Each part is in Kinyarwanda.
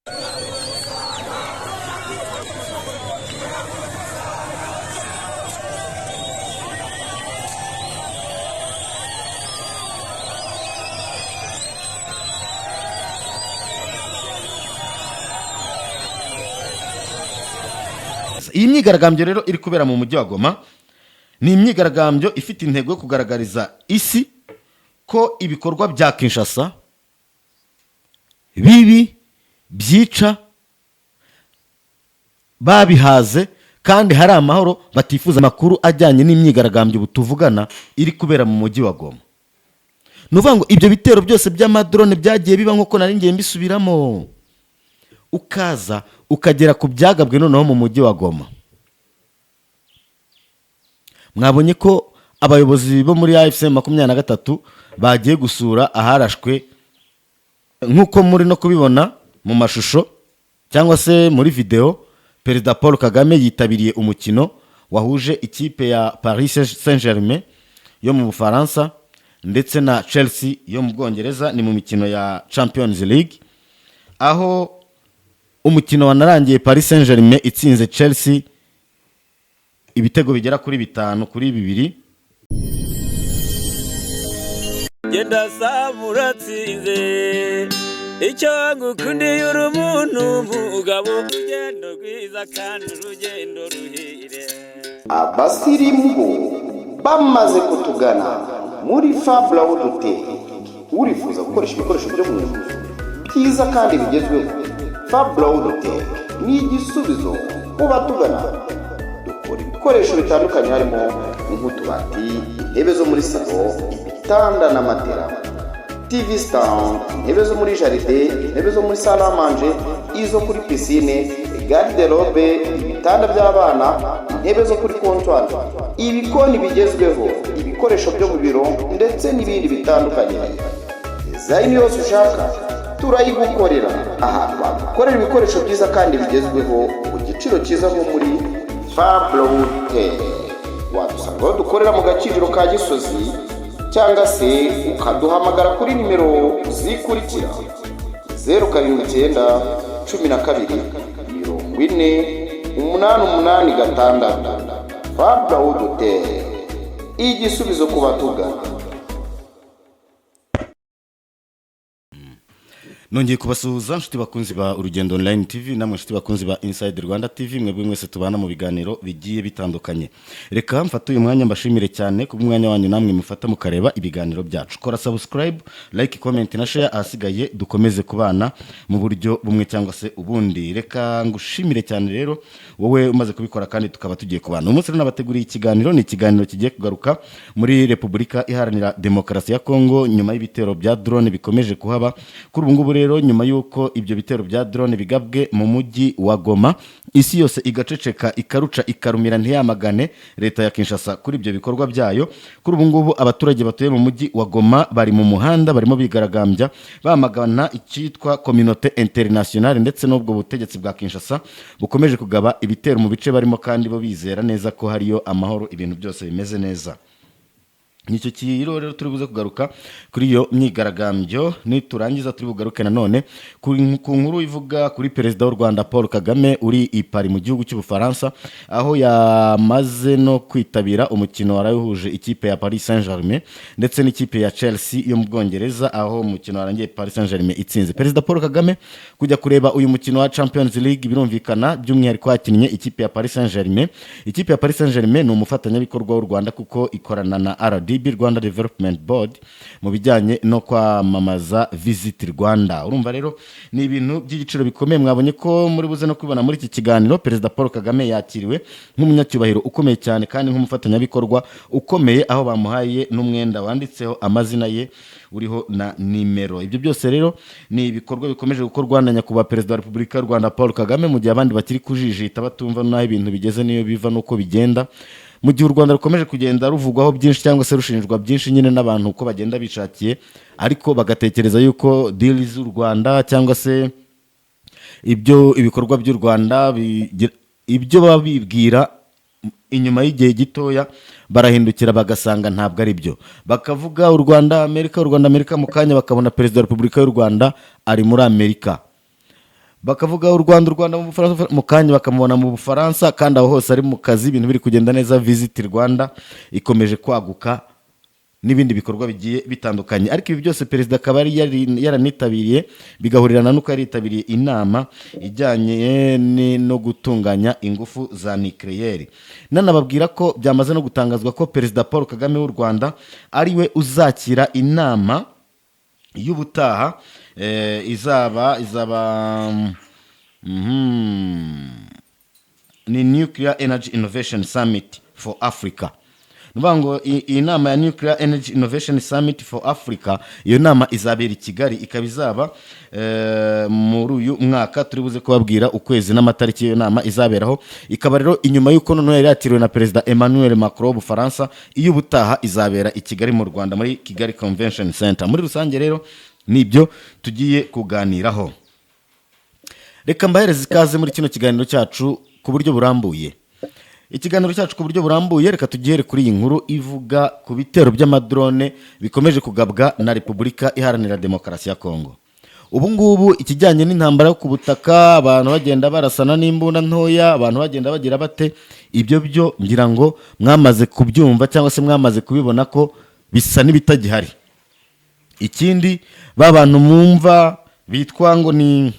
Iyi myigaragambyo rero iri kubera mu mujyi wa Goma ni imyigaragambyo ifite intego yo kugaragariza isi ko ibikorwa bya Kinshasa bibi byica babihaze kandi hari amahoro batifuza. Amakuru ajyanye n'imyigaragambyo ubu tuvugana iri kubera mu mujyi wa Goma, ni ukuvuga ngo ibyo bitero byose by'amadrone byagiye biba, nk'uko nari ngiye mbisubiramo, ukaza ukagera ku byagabwe noneho mu mujyi wa Goma. Mwabonye ko abayobozi bo muri AFC 23 bagiye gusura aharashwe, nk'uko muri no kubibona mu mashusho cyangwa se muri videwo. Perezida Paul Kagame yitabiriye umukino wahuje ikipe ya Paris Saint Germain yo mu Bufaransa ndetse na Chelsea yo mu Bwongereza. Ni mu mikino ya Champions League, aho umukino wanarangiye Paris Saint Germain itsinze Chelsea ibitego bigera kuri 5-2. Genda saba uratsinze. Icyo ngukundiye, uri umuntu mugabo, urugendo rwiza kandi urugendo ruhire. Abasirimu bo bamaze kutugana muri Fabula Wuduteri. Urifuza gukoresha ibikoresho byo mu nzu byiza kandi bigezweho? Fabula Wuduteri ni igisubizo ku batugana. Dukora ibikoresho bitandukanye, harimo nk'utubati, intebe zo muri salo, ibitanda na matera, TV stand, intebe zo muri jardin, intebe zo muri salle à manger, izo kuri piscine, garde-robe, ibitanda by'abana, intebe zo kuri comptoir, ibikoni bigezweho, ibikoresho byo mu biro ndetse n'ibindi bitandukanye. Design yose ushaka turayigukorera. Ahantu bagukorera ibikoresho byiza kandi bigezweho ku giciro cyiza nko muri Fabrote, wadusanga aho dukorera mu Gakiriro ka Gisozi, cyangwa se ukaduhamagara kuri nimero zikurikira: 079 12 40 886. Fabrote, igisubizo ku batugana. Nongeye kubasuhuza, nshuti bakunzi ba Urugendo Online TV, namwe nshuti bakunzi ba Inside Rwanda TV, mwebwe mwese tubana mu biganiro bigiye bitandukanye. Reka mfate uyu mwanya mbashimire cyane ku mwanya wanyu namwe mufata mukareba ibiganiro byacu. Kora subscribe, like, comment na share, ahasigaye dukomeze kubana mu buryo bumwe cyangwa se ubundi. Reka ngushimire cyane rero wowe umaze kubikora, kandi tukaba tugiye kubana uyu munsi. Rero nabateguriye ikiganiro, ni ikiganiro kigiye kugaruka muri Repubulika Iharanira Demokarasi ya Kongo nyuma y'ibitero bya drone bikomeje kuhaba kuri ubu ngubu. Rero nyuma y'uko ibyo bitero bya drone bigabwe mu mujyi wa Goma, isi yose igaceceka, ikaruca ikarumira, ntiyamagane leta ya Kinshasa kuri ibyo bikorwa byayo, kuri ubu ngubu abaturage batuye mu mujyi wa Goma bari mu muhanda, barimo bigaragambya bamagana icyitwa communauté internationale ndetse n'ubwo butegetsi bwa Kinshasa bukomeje kugaba ibitero mu bice barimo, kandi bo bizera neza ko hariyo amahoro, ibintu byose bimeze neza. Nicyo kiro rero turi buze kugaruka kuri iyo myigaragambyo. Niturangiza turi bugaruke nanone ku nkuru ivuga kuri Perezida w'u Rwanda Paul Kagame uri i Paris mu gihugu cy'Ubufaransa, aho yamaze no kwitabira umukino warahuje ikipe ya Paris Saint Germain ndetse n'ikipe ya Chelsea yo mu Bwongereza, aho umukino warangiye Paris Saint Germain itsinze. Perezida Paul Kagame kujya kureba uyu mukino wa Champions League, birumvikana by'umwihariko hakinnye ikipe ya Paris Saint Germain. Ikipe ya Paris Saint Germain ni umufatanyabikorwa w'u Rwanda, kuko ikorana na RDB, Rwanda Development Board, mu bijyanye no kwamamaza Visit Rwanda. Urumva rero ni ibintu by'igiciro bikomeye. Mwabonye ko muri buze no kubibona muri iki kiganiro, Perezida Paul Kagame yakiriwe nk'umunyacyubahiro ukomeye cyane kandi nk'umufatanyabikorwa ukomeye, aho bamuhaye n'umwenda wanditseho amazina ye, uriho na nimero. Ibyo byose rero ni ibikorwa bikomeje gukorwa na Nyakubahwa Perezida wa Repubulika y'u Rwanda Paul Kagame, mu gihe abandi bakiri kujijita, batumva n'aho ibintu bigeze n'iyo biva n'uko bigenda, mu gihe u Rwanda rukomeje kugenda ruvugwaho byinshi cyangwa se rushinjwa byinshi nyine n'abantu uko bagenda bishakiye, ariko bagatekereza yuko deal z'u Rwanda cyangwa se ibyo ibikorwa by'u Rwanda ibyo baba bibwira, inyuma y'igihe gitoya barahindukira bagasanga ntabwo ari byo. Bakavuga u Rwanda Amerika, u Rwanda Amerika, mu kanya bakabona Perezida wa Repubulika y'u Rwanda ari muri Amerika. Bakavuga u Rwanda, u Rwanda mu Bufaransa, mu kanya bakamubona mu Bufaransa, kandi aho hose ari mu kazi, ibintu biri kugenda neza. Visit Rwanda ikomeje kwaguka n'ibindi bikorwa bigiye bitandukanye. Ariko ibi byose perezida akaba yari yaranitabiriye, bigahurirana n'uko yari yitabiriye inama ijyanye no gutunganya ingufu za nucléaire. Nanababwira ko byamaze no gutangazwa ko Perezida Paul Kagame w'u Rwanda ari we uzakira inama y'ubutaha, izaba ni Nuclear Energy Innovation Summit for Africa. Ni ukuvuga ngo iyi nama ya Nuclear Energy Innovation Summit for Africa, iyo nama izabera i Kigali, ikaba izaba muri uyu mwaka. Turi buze kubabwira ukwezi n'amatariki y'iyo nama izaberaho. Ikaba rero inyuma y'uko noneho yari yakiriwe na Perezida Emmanuel Macron w'Ubufaransa, iy'ubutaha izabera i Kigali mu Rwanda, muri Kigali Convention Center. Muri rusange rero nibyo tugiye kuganiraho. Reka mbahereze ikaze muri kino kiganiro cyacu ku buryo burambuye. Ikiganiro cyacu ku buryo burambuye, reka tugihere kuri iyi nkuru ivuga ku bitero by'amadrone bikomeje kugabwa na Repubulika Iharanira Demokarasi ya Kongo. Ubu ngubu ikijyanye n'intambara yo ku butaka, abantu bagenda barasana n'imbunda ntoya, abantu bagenda bagira bate, ibyo byo ngira ngo mwamaze kubyumva cyangwa se mwamaze kubibona ko bisa n'ibitagihari. Ikindi, ba bantu mwumva bitwa ngo ni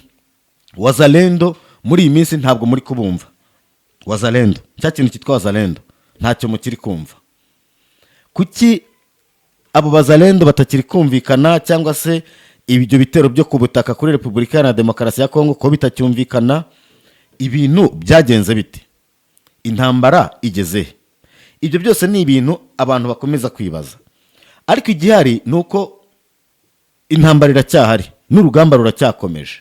Wazalendo, muri iyi minsi ntabwo muri kubumva. Wazalendo, cya kintu cyitwa Wazalendo, ntacyo mukiri kumva. Kuki abo Bazalendo batakiri kumvikana, cyangwa se ibyo bitero byo ku butaka kuri Repubulika Iharanira Demokarasi ya Kongo ko bitacyumvikana? Ibintu byagenze bite? Intambara igeze he? Ibyo byose ni ibintu abantu bakomeza kwibaza, ariko igihari ni uko intambara iracyahari n'urugamba ruracyakomeje.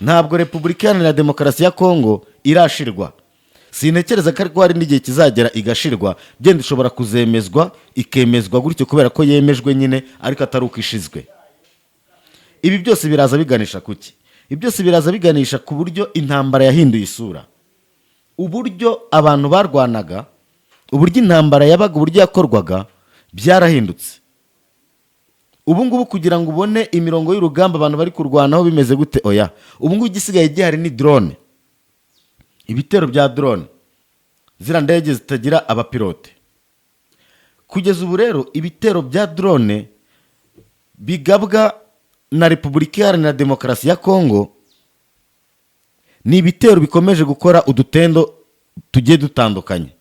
Ntabwo Repubulika Iharanira Demokarasi ya Kongo irashirwa. Sintekereza ko ariko hari n'igihe kizagera igashirwa. Byenda ishobora kuzemezwa, ikemezwa gutyo kubera ko yemejwe nyine, ariko atari uko ishizwe. Ibi byose biraza biganisha kuki? Ibi byose biraza biganisha ku buryo intambara yahinduye isura. Uburyo abantu barwanaga, uburyo intambara yabaga, uburyo yakorwaga byarahindutse. Ubu ngubu kugira ngo ubone imirongo y'urugamba abantu bari kurwanaho bimeze gute, oya. Ubu ngubu igisigaye gihari ni drone, ibitero bya drone, ziriya ndege zitagira abapilote. Kugeza ubu rero ibitero bya drone bigabwa na Repubulika Iharanira Demokarasi ya Kongo ni ibitero bikomeje gukora udutendo tugiye dutandukanye.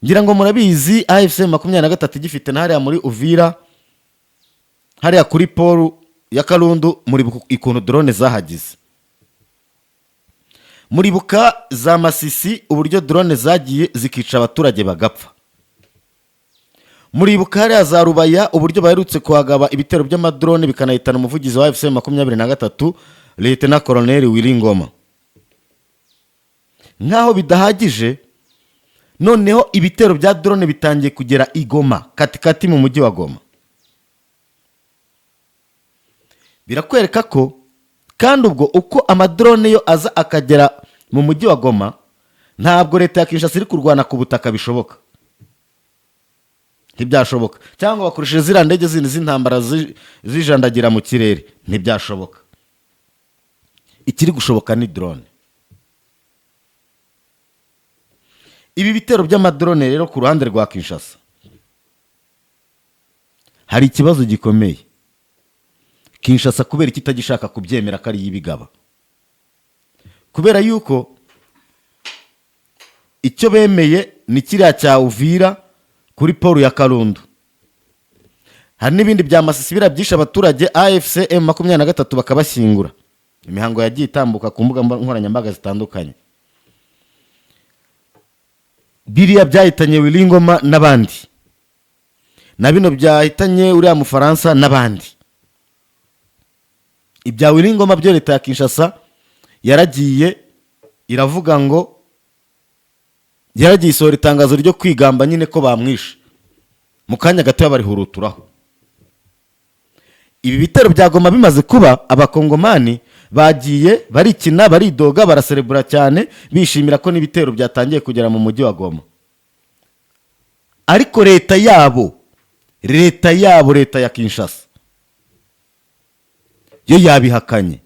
Ngira ngo murabizi, AFC 23 igifite na hariya muri Uvira, hariya kuri port ya Karundu, muribuka ukuntu drone zahagize. Muribuka za Masisi, uburyo drone zagiye zikica abaturage bagapfa. Muribuka hariya za Rubaya, uburyo baherutse kuhagaba ibitero by'amadrone bikanahitana umuvugizi wa AFC 23, Lieutenant Colonel Willy Ngoma. Nk'aho bidahagije, noneho ibitero bya drone bitangiye kugera i Goma, katikati mu mujyi wa Goma. Birakwereka ko kandi ubwo uko amadrone yo aza akagera mu mujyi wa Goma, ntabwo leta ya Kinshasa iri kurwana ku butaka bishoboka, ntibyashoboka. Cyangwa bakoresheje ziriya ndege zindi z'intambara zijandagira mu kirere, ntibyashoboka. Ikiri gushoboka ni drone. Ibi bitero by'amadrone rero ku ruhande rwa Kinshasa hari ikibazo gikomeye. Kinshasa kubera iki itagishaka kubyemera ko ari iy'ibigaba? Kubera yuko icyo bemeye ni kiriya cya Uvira kuri port ya Karundu. Hari n'ibindi bya Masisi, biriya byishe abaturage, AFC M 23 bakabashyingura, imihango yagiye itambuka ku mbuga nkoranyambaga zitandukanye. Biriya byahitanye Willy Ngoma n'abandi, na bino byahitanye uriya Mufaransa n'abandi. Ibya Willy Ngoma byo leta ya Kinshasa yaragiye iravuga ngo, yaragiye isohora itangazo ryo kwigamba nyine ko bamwishe, mu kanya gato barihuruturaho. Ibi bitero bya Goma bimaze kuba, Abakongomani bagiye barikina, baridoga, baraserebura cyane, bishimira ko n'ibitero byatangiye kugera mu mujyi wa Goma. Ariko leta yabo, leta ya Kinshasa, Yo yabihakanye,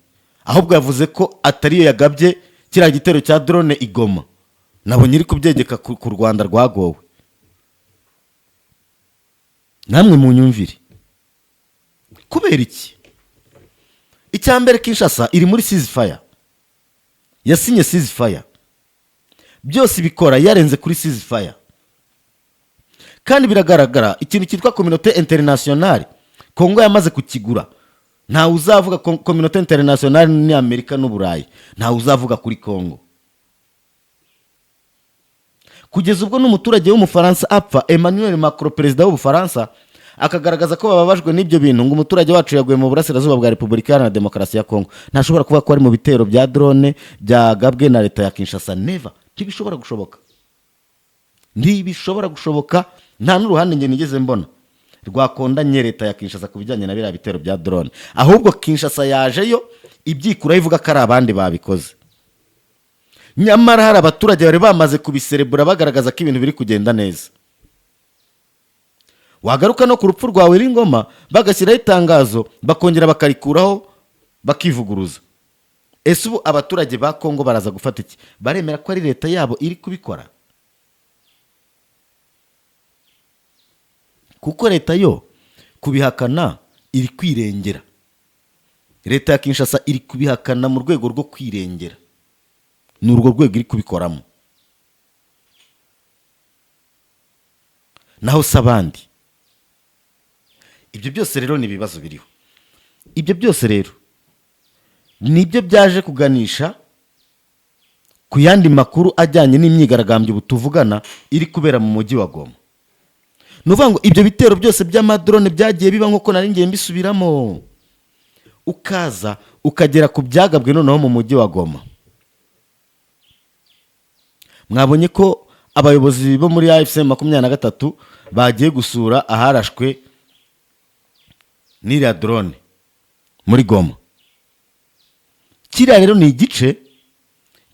ahubwo yavuze ko atari yo yagabye kiriya gitero cya drone i Goma. Nabonye iri kubyegeka ku Rwanda rwagowe. Namwe munyumvire kubera iki. Icya mbere, Kinshasa iri muri ceasefire, yasinye ceasefire, byose ibikora yarenze kuri ceasefire. Kandi biragaragara, ikintu cyitwa communauté internationale Kongo yamaze kukigura. Ntawe uzavuga communauté internationale ni Amerika n'Uburayi, ntawe uzavuga kuri Kongo, kugeza ubwo n'umuturage w'Umufaransa apfa, Emmanuel Macron, perezida w'Ubufaransa, akagaragaza ko bababajwe n'ibyo bintu, ngo umuturage wacu yaguye mu burasirazuba bwa Repubulika Iharanira Demokarasi ya Kongo. Ntashobora kuvuga ko ari mu bitero bya drone byagabwe na leta ya Kinshasa. Never, ntibishobora gushoboka, ntibishobora gushoboka. Nta n'uruhande njye nigeze mbona rwakondanye leta ya Kinshasa ku bijyanye na biriya bitero bya drone. Ahubwo Kinshasa yajeyo ibyikuraho, ivuga ko ari abandi babikoze, nyamara hari abaturage bari bamaze kubiserebura, bagaragaza ko ibintu biri kugenda neza. Wagaruka no ku rupfu rwawe Ngoma, bagashyiraho itangazo, bakongera bakarikuraho, bakivuguruza. Ese ubu abaturage ba Kongo baraza gufata iki? Baremera ko ari leta yabo iri kubikora? Kuko leta yo kubihakana iri kwirengera. Leta ya Kinshasa iri kubihakana mu rwego rwo kwirengera, ni urwo rwego iri kubikoramo. Naho se abandi? Ibyo byose rero ni ibibazo biriho. Ibyo byose rero nibyo byaje kuganisha ku yandi makuru ajyanye n'imyigaragambyo ubu tuvugana iri kubera mu mujyi wa Goma. Ni ukuvuga ngo ibyo bitero byose by'amadrone byagiye biba, nk'uko nari ngiye mbisubiramo, ukaza ukagera ku byagabwe noneho mu mujyi wa Goma. Mwabonye ko abayobozi bo muri AFC 23 bagiye gusura aharashwe n'iriya drone muri Goma. Kiriya rero ni igice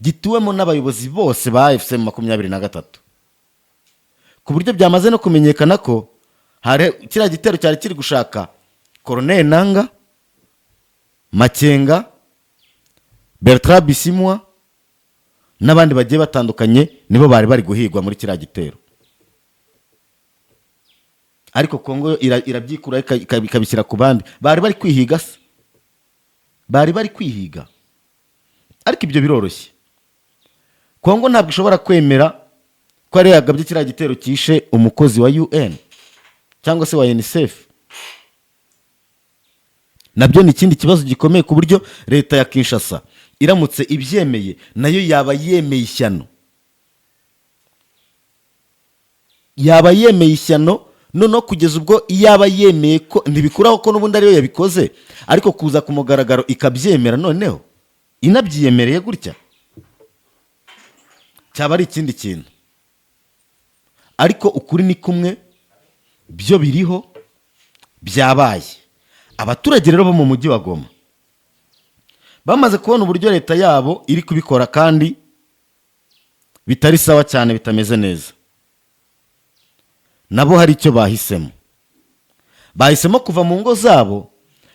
gituwemo n'abayobozi bose ba AFC 23, ku buryo byamaze no kumenyekana ko hari kiriya gitero cyari kiri gushaka Colonel Nanga, Makenga, Bertrand Bisimwa n'abandi bagiye batandukanye, nibo bari bari guhigwa muri kiriya gitero. Ariko Kongo yo irabyikura, ikabishyira ku bandi bari bari kwihiga se, bari bari kwihiga. Ariko ibyo biroroshye, Kongo ntabwo ishobora kwemera ko ariyo yagabye kiriya gitero cyishe umukozi wa UN cyangwa se wa UNICEF. Nabyo ni ikindi kibazo gikomeye, ku buryo leta ya Kinshasa iramutse ibyemeye nayo yaba yemeye ishyano, yaba yemeye ishyano. Noneho kugeza ubwo yaba yemeye ko, ntibikuraho ko n'ubundi ariyo yabikoze, ariko kuza ku mugaragaro ikabyemera, noneho inabyiyemereye gutya, cyaba ari ikindi kintu. Ariko ukuri ni kumwe, byo biriho, byabaye. Abaturage rero bo mu mujyi wa Goma bamaze kubona uburyo leta yabo iri kubikora kandi bitari sawa cyane, bitameze neza, nabo hari icyo bahisemo. Bahisemo kuva mu ngo zabo,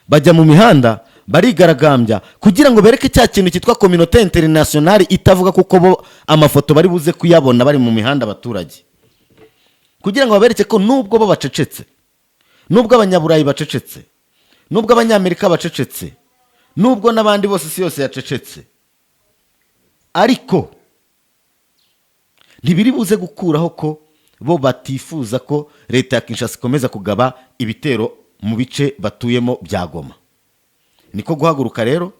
bajya mu mihanda, barigaragambya kugira ngo bereke cya kintu cyitwa communauté internationale itavuga, kuko bo amafoto bari buze kuyabona bari mu mihanda abaturage, kugira ngo babereke ko nubwo bo bacecetse, nubwo Abanyaburayi bacecetse, nubwo Abanyamerika bacecetse, nubwo n'abandi bose, isi yose yacecetse, ariko ntibiri buze gukuraho ko bo batifuza ko leta ya Kinshasa ikomeza kugaba ibitero mu bice batuyemo bya Goma. Niko guhaguruka rero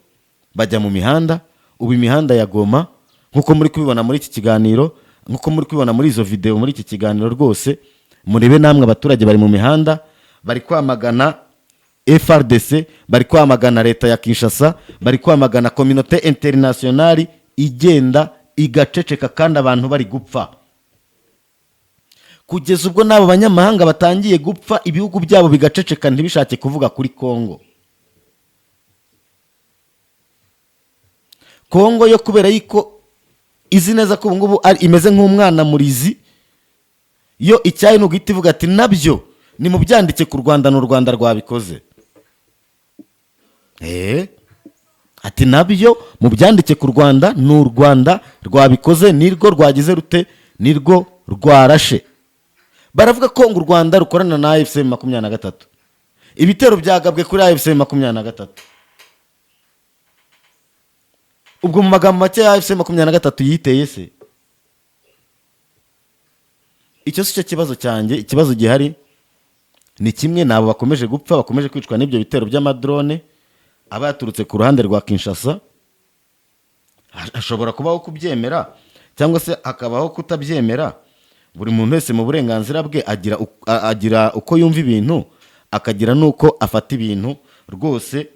bajya mu mihanda. Ubu imihanda ya Goma, nk'uko muri kubibona muri iki kiganiro, nk'uko muri kubibona muri izo videwo muri iki kiganiro, rwose murebe namwe, abaturage bari mu mihanda, bari kwamagana FARDC, bari kwamagana leta ya Kinshasa, bari kwamagana communauté internationale igenda igaceceka kandi abantu bari gupfa, kugeza ubwo n'abo banyamahanga batangiye gupfa, ibihugu byabo bigaceceka, ntibishake kuvuga kuri Kongo. Kongo yo kubera yuko izi neza ko ubu ngubu imeze nk'umwana murizi, yo icyayi ni uguhita ivuga ati nabyo nimubyandike ku Rwanda, ni u Rwanda rwabikoze. Ati nabyo mu byanditse ku Rwanda, ni u Rwanda rwabikoze, nirwo rwagize rute, nirwo rwarashe. Baravuga ko ngo u Rwanda rukorana na AFC 23, ibitero byagabwe kuri AFC 23. Ubwo mu magambo make ya AFC 23 yiteye se? Icyo si cyo kibazo cyanjye. Ikibazo gihari ni kimwe: ni abo bakomeje gupfa, bakomeje kwicwa n'ibyo bitero by'amadrone aba yaturutse ku ruhande rwa Kinshasa. Hashobora kubaho kubyemera cyangwa se hakabaho kutabyemera. Buri muntu wese mu burenganzira bwe agira uko yumva ibintu, akagira n'uko afata ibintu. Rwose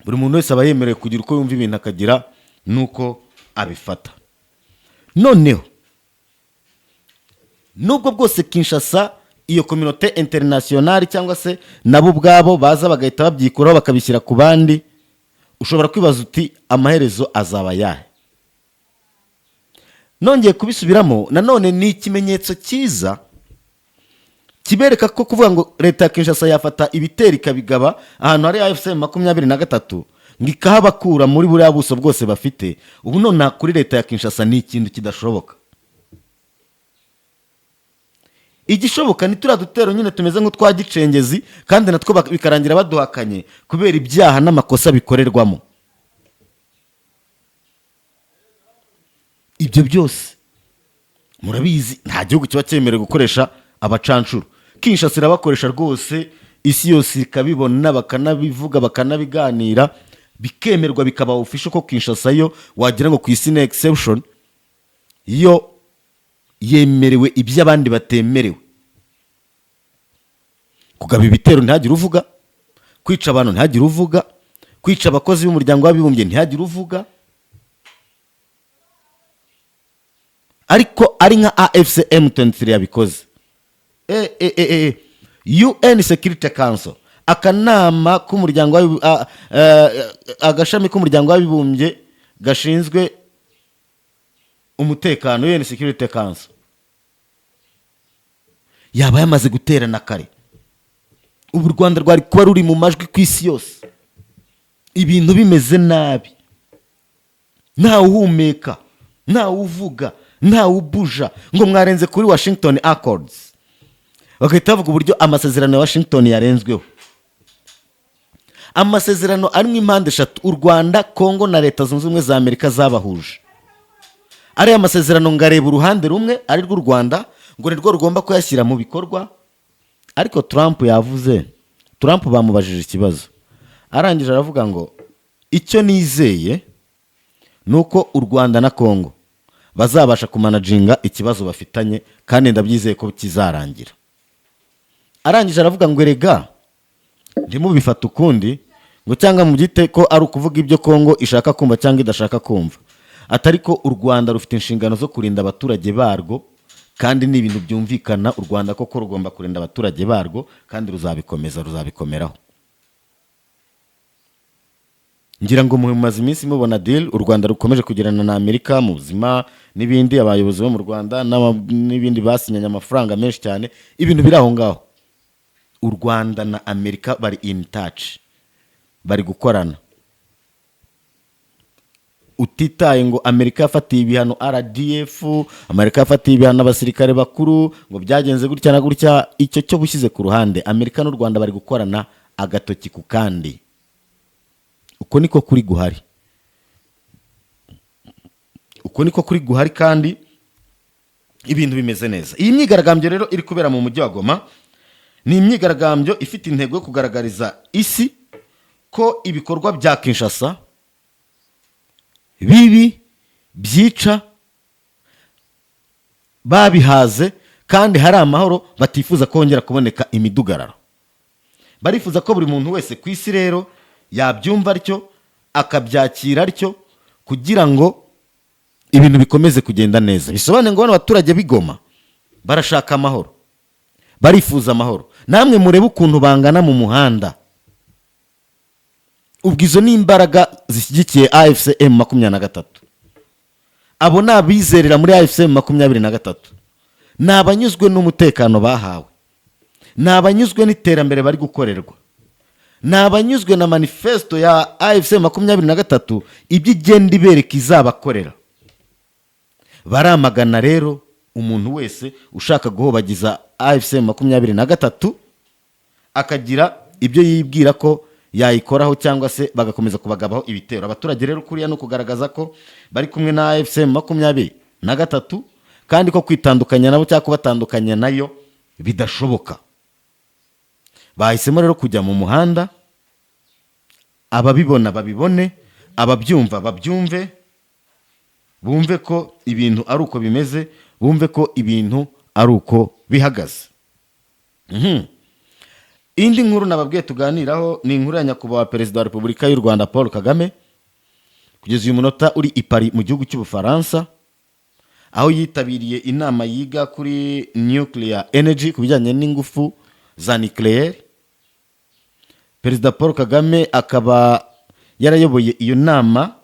buri muntu wese aba yemerewe kugira uko yumva ibintu, akagira n'uko abifata. Noneho nubwo bwose Kinshasa, iyo communauté internationale, cyangwa se nabo ubwabo baza bagahita babyikuraho bakabishyira ku bandi, ushobora kwibaza uti: "Amaherezo azaba ayahe?" Nongeye kubisubiramo nanone, ni ikimenyetso cyiza kibereka ko kuvuga ngo leta ya Kinshasa yafata ibitero ikabigaba ahantu hari AFC 23 ngo ikahabakura muri buriya buso bwose bafite ubu nonaha, kuri leta ya Kinshasa ni ikintu kidashoboka. Igishoboka ni turiya dutero nyine tumeze nk'utwa gicengezi, kandi natwo bikarangira baduhakanye kubera ibyaha n'amakosa bikorerwamo. Ibyo byose murabizi, nta gihugu kiba cyemerewe gukoresha abacanshuro. Kinshasa irabakoresha rwose, isi yose ikabibona, bakanabivuga, bakanabiganira, bikemerwa, bikaba official ko Kinshasa yo wagira ngo ku isi ni exception, yo yemerewe ibyo abandi batemerewe: kugaba ibitero ntihagire uvuga, kwica abantu ntihagire uvuga, kwica abakozi b'umuryango w'abibumbye ntihagire uvuga. Ariko ari nka AFC M23 yabikoze, UN Security Council, akanama k'umuryango agashami k'umuryango w'abibumbye gashinzwe umutekano, UN Security Council, yaba yamaze guterana kare. Ubu u Rwanda rwari kuba ruri mu majwi ku isi yose, ibintu bimeze nabi, ntawe uhumeka, ntawe uvuga, ntawe ubuja, ngo mwarenze kuri Washington Accords, bagahita bavuga uburyo amasezerano ya Washington yarenzweho, amasezerano arimo impande eshatu, u Rwanda, Kongo na Leta Zunze Ubumwe za Amerika, zabahuje. Ariya masezerano ngareba uruhande rumwe ari rw'u Rwanda, ngo nirwo rugomba kuyashyira mu bikorwa. Ariko Trump yavuze, Trump bamubajije ikibazo, arangije aravuga ngo: "Icyo nizeye ni uko u Rwanda na Kongo bazabasha kumanaginga ikibazo bafitanye, kandi ndabyizeye ko kizarangira." Arangije aravuga ngo: "Erega ntimubifate ukundi, ngo cyangwa mubyite ko ari ukuvuga ibyo Kongo ishaka kumva cyangwa idashaka kumva, atari ko u Rwanda rufite inshingano zo kurinda abaturage barwo, kandi ni ibintu byumvikana. U Rwanda koko rugomba kurinda abaturage barwo, kandi ruzabikomeza, ruzabikomeraho." Ngira ngo mumaze iminsi mubona deal u Rwanda rukomeje kugirana na Amerika mu buzima n'ibindi, abayobozi bo mu Rwanda n'ibindi basinyanye amafaranga menshi cyane, ibintu biri aho ngaho. U Rwanda na Amerika bari in touch, bari gukorana, utitaye ngo Amerika yafatiye ibihano RDF, Amerika yafatiye ibihano abasirikare bakuru, ngo byagenze gutya na gutya. Icyo cyo bushyize ku ruhande, Amerika n'u Rwanda bari gukorana agatoki ku kandi. Uko niko kuri guhari, uko niko kuri guhari, kandi ibintu bimeze neza. Iyi myigaragambyo rero iri kubera mu mujyi wa Goma ni imyigaragambyo ifite intego yo kugaragariza isi ko ibikorwa bya Kinshasa bibi byica babihaze, kandi hari amahoro, batifuza kongera kuboneka imidugararo. Barifuza ko buri muntu wese ku isi rero yabyumva atyo, akabyakira atyo, kugira ngo ibintu bikomeze kugenda neza. Bisobanuye ngo bano baturage b'i Goma barashaka amahoro, barifuza amahoro. Namwe murebe ukuntu bangana mu muhanda. Ubwo izo ni imbaraga zishyigikiye AFC M 23. Abo ni abizerera muri AFC M 23, ni abanyuzwe n'umutekano bahawe, ni abanyuzwe n'iterambere bari gukorerwa. Ni abanyuzwe na manifesto ya AFC 23, ibyo igenda ibereka izabakorera. Baramagana rero umuntu wese ushaka guhobagiza AFC 23, akagira ibyo yibwira ko yayikoraho, cyangwa se bagakomeza kubagabaho ibitero. Abaturage rero kuriya ni ukugaragaza ko bari kumwe na AFC 23, kandi ko kwitandukanya nabo cyangwa kubatandukanya nayo bidashoboka. Bahisemo rero kujya mu muhanda, ababibona babibone, ababyumva babyumve, bumve ko ibintu ari uko bimeze, bumve ko ibintu ari uko bihagaze. Indi nkuru nababwiye tuganiraho ni inkuru ya Nyakubahwa Perezida wa Repubulika y'u Rwanda Paul Kagame, kugeza uyu munota uri i Paris mu gihugu cy'Ubufaransa, aho yitabiriye inama yiga kuri nuclear energy, ku bijyanye n'ingufu za nucléaire. Perezida Paul Kagame akaba yarayoboye iyo nama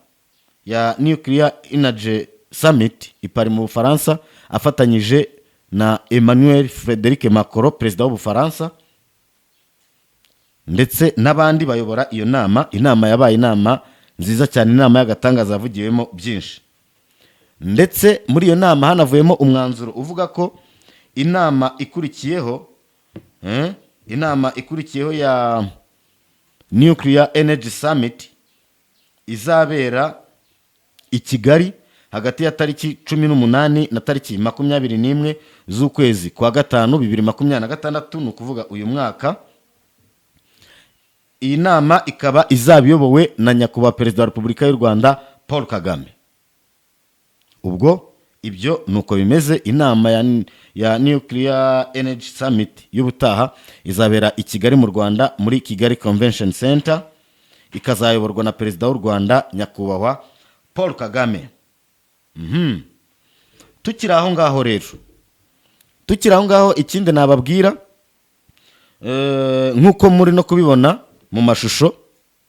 ya Nuclear Energy Summit i Paris mu Bufaransa, afatanyije na Emmanuel Frederic Macron, perezida w'Ubufaransa, ndetse n'abandi bayobora iyo nama. Inama yabaye inama nziza cyane, inama y'agatangaza yavugiwemo byinshi. Ndetse muri iyo nama hanavuyemo umwanzuro uvuga ko inama ikurikiyeho ya Nuclear Energy Summit izabera i Kigali hagati ya tariki 18 na tariki 21 z'ukwezi kwa gatanu 2026, ni ukuvuga uyu mwaka. Iyi nama ikaba izaba iyobowe na Nyakubahwa Perezida wa Repubulika y'u Rwanda Paul Kagame. Ubwo ibyo ni uko bimeze. Inama ya Nuclear Energy Summit y'ubutaha izabera i Kigali mu Rwanda, muri Kigali Convention Center, ikazayoborwa na Perezida w'u Rwanda Nyakubahwa Paul Kagame. Tukiri aho ngaho rero, tukiri aho ngaho, ikindi nababwira, nk'uko muri no kubibona mu mashusho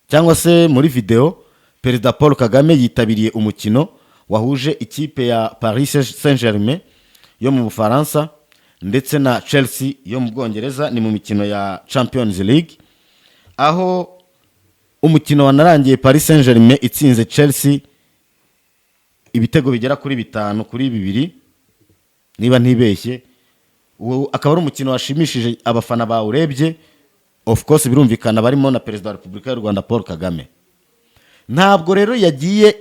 cyangwa se muri videwo, Perezida Paul Kagame yitabiriye umukino wahuje ikipe ya Paris Saint Germain yo mu Bufaransa ndetse na Chelsea yo mu Bwongereza. Ni mu mikino ya Champions League, aho umukino wanarangiye Paris Saint Germain itsinze Chelsea ibitego bigera kuri 5-2, niba ntibeshye. Uwo akaba ari umukino washimishije abafana bawurebye, of course birumvikana barimo na Perezida wa Repubulika y'u Rwanda Paul Kagame. Ntabwo rero yagiye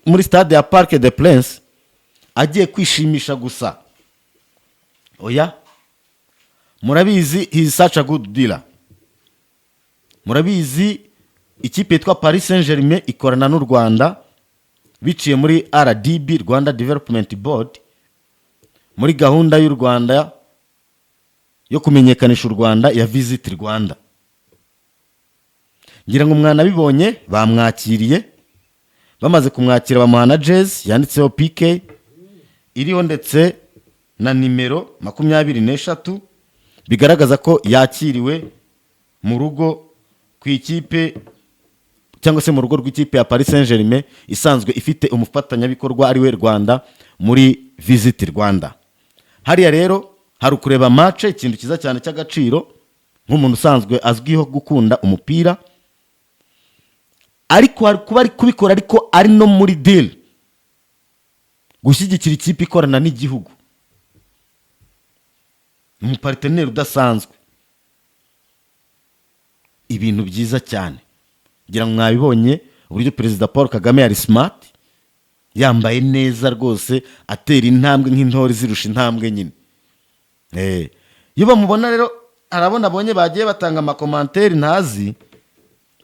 muri stade ya Parc des Princes agiye kwishimisha gusa, oya. Murabizi, he is such a good dealer. Murabizi, ikipe yitwa Paris Saint Germain ikorana n'u Rwanda biciye muri RDB, Rwanda Development Board, muri gahunda y'u Rwanda yo kumenyekanisha u Rwanda ya Visit Rwanda. Ngira ngo mwanabibonye, bamwakiriye. Bamaze kumwakira bamuha na jezi yanditseho PK, iriho ndetse na nimero 23, bigaragaza ko yakiriwe mu rugo ku ikipe, cyangwa se mu rugo rw'ikipe ya Paris Saint Germain, isanzwe ifite umufatanyabikorwa ari we Rwanda muri Visit Rwanda. Hariya rero hari ukureba match, ikintu cyiza cyane cy'agaciro nk'umuntu usanzwe azwiho gukunda umupira, ariko hari kuba ari kubikora ariko ari no muri deal, gushyigikira ikipe ikorana n'igihugu, ni umupartner udasanzwe. Ibintu byiza cyane. Ngira ngo mwabibonye uburyo Perezida Paul Kagame yari smart, yambaye neza rwose, atera intambwe nk'intore zirusha intambwe nyine. Iyo bamubona rero, arabona abonye bagiye batanga amacommentaires ntazi.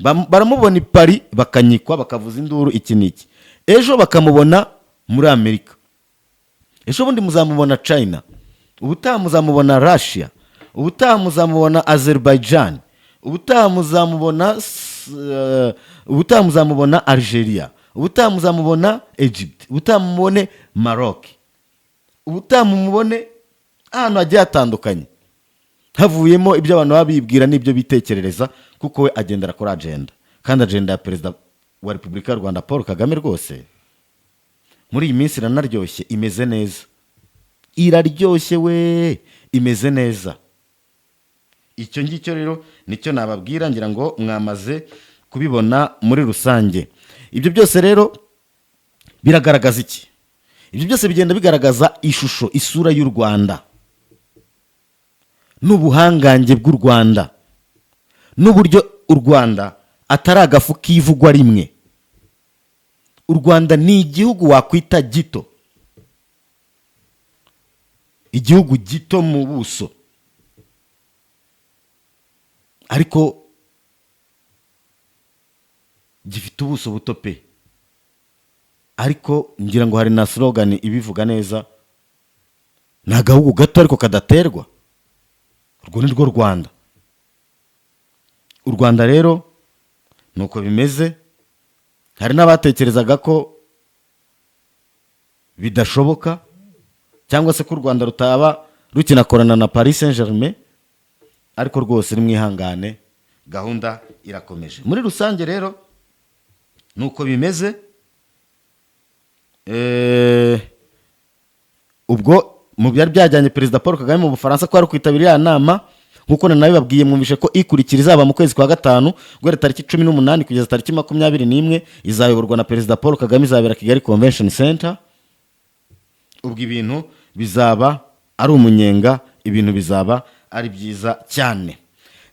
Baramubona i Paris bakanyikwa, bakavuza induru, iki n'iki. Ejo bakamubona muri Amerika, ejo bundi muzamubona China, ubutaha muzamubona Russia, ubutaha muzamubona Azerbaijan, ubutaha muzamubona Algeria, ubutaha muzamubona Egypt, ubutaha mumubone Maroc, ubutaha mumubone ahantu hagiye hatandukanye. Havuyemo ibyo abantu baba bibwira n'ibyo bitekerereza, kuko we agendera kuri agenda, kandi agenda ya Perezida wa Repubulika y'u Rwanda Paul Kagame rwose muri iyi minsi iranaryoshye, imeze neza, iraryoshye we, imeze neza. Icyo ngicyo rero nicyo nababwira, ngira ngo mwamaze kubibona muri rusange. Ibyo byose rero biragaragaza iki? Ibyo byose bigenda bigaragaza ishusho, isura y'u Rwanda n'ubuhangange bw'u Rwanda, n'uburyo u Rwanda atari agafu kivugwa rimwe. U Rwanda ni igihugu wakwita gito, igihugu gito mu buso, ariko gifite ubuso buto pe. Ariko ngira ngo hari na slogan ibivuga neza: "Ni agahugu gato ariko kadaterwa." Urwo ni rwo Rwanda. U Rwanda rero ni uko bimeze. Hari n'abatekerezaga ko bidashoboka, cyangwa se ko u Rwanda rutaba rukinakorana na Paris Saint Germain, ariko rwose nimwihangane, gahunda irakomeje. Muri rusange rero ni uko bimeze. Ubwo mu byari byajyanye Perezida Paul Kagame mu Bufaransa ko ari kwitabira iriya nama, nk'uko nanabibabwiye, mwumvishe ko ikurikira izaba mu kwezi kwa gatanu, guhera tariki 18 kugeza tariki 21, izayoborwa na Perezida Paul Kagame, izabera Kigali Convention Center. Ubwo ibintu bizaba ari umunyenga, ibintu bizaba ari byiza cyane.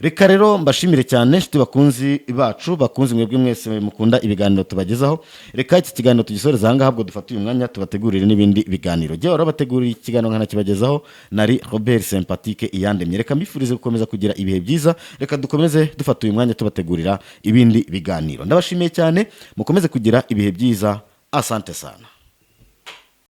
Reka rero mbashimire cyane, inshuti bakunzi bacu, bakunzi mwebwe mwese mukunda ibiganiro tubagezaho. Reka iki kiganiro tugisoreze aha ngaha, ubwo dufate uyu mwanya tubategurire n'ibindi biganiro. Jyewe wari wabateguriye ikiganiro nkanakibagezaho nari Robert Sympathique Iyandemye. Reka mbifurize gukomeza kugira ibihe byiza. Reka dukomeze dufata uyu mwanya tubategurira ibindi biganiro. Ndabashimiye cyane, mukomeze kugira ibihe byiza. Asante sana.